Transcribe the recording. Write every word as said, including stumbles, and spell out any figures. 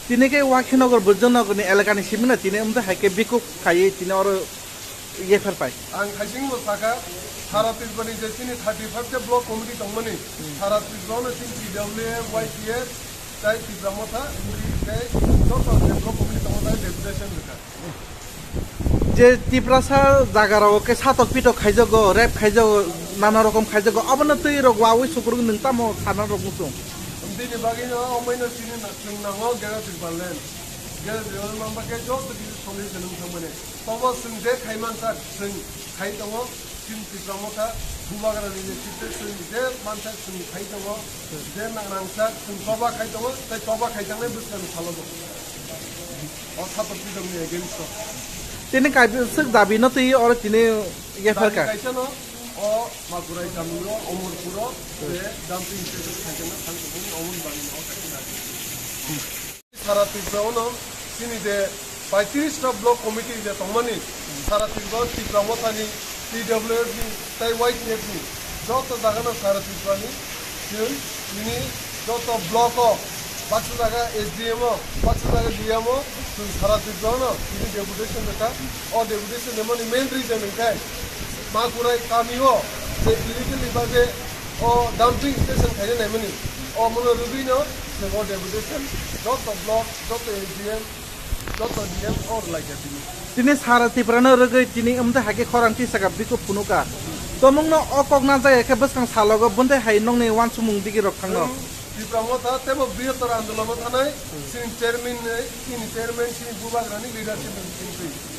Tini khe Wakhinagar Bujanagarni elakani simina tini wngte hai khe bikuk khaiwi tini oro yepher pai. Ang khaising bo sakha, sara Tripurani je chini thirty five ta block committee tongmani, sara Tripurano chini T W F, Y T F, tai Tipra Motha, uri tei joto je block committee tongma tai deputation rwkha. Je Tiprasa jaga rogo khe satok pitok khaijago, rape khaijago, nana rokom khaijago, obono twi rok wawi sukuruk nwng tamo sana rok muchung. Bini bagwi no omoino chini na chwng nango Greater Tipraland. Greater Tipraland mamba khe joto kisi solution wng thangmani. Tobo chwng je khai mansa chwng khai tongo, chini Tipra Motha, Bubagrani netrite chwng je mansa chwng khai tongo, je nang rangsa chwng toba khai tongo, tei toba khai tangnai bwskangni salo bo. O satok pidokni against o. Tini kaisa swk dabi no twi oro tini yepher ka. Dabi kaisa no, o Makurai kami o, Omorpur o, je dumping station khai jana thang tongmani, omoni bagwi no o kaisa dabi. Sara Tripura o no chini je paitris ta block committee je tongmani, sara Tripura o Tipra Mothani, T W F ni, tei Y T F ni, joto jaga no sara Tripura ni, chwng nini joto block o, baksa jaga S D M o, baksa jaga D M o, chwng sara Tripura no tini deputation rwkha. O deputation rwmani main reason hwnkhe Makurai kami o je illegally ba je o dumping station khaina naimani, o mono rwgwi no chwng o deputation joto block, joto S D M, joto D M o rwlaikha tini. Tini sara Tripura no rwgwi tini wngte hai khe khorang tisaka bikuk phunukha. Tomungno o kok na jaya khe bwskang salogo bwntei hai nokni uansukmung digi rok thangno. Chwng Tipra Motha teibo bihottor andolon o thanai, chini chairman ni, chini chairman, chini bubagrani leadership ni bisingtwi.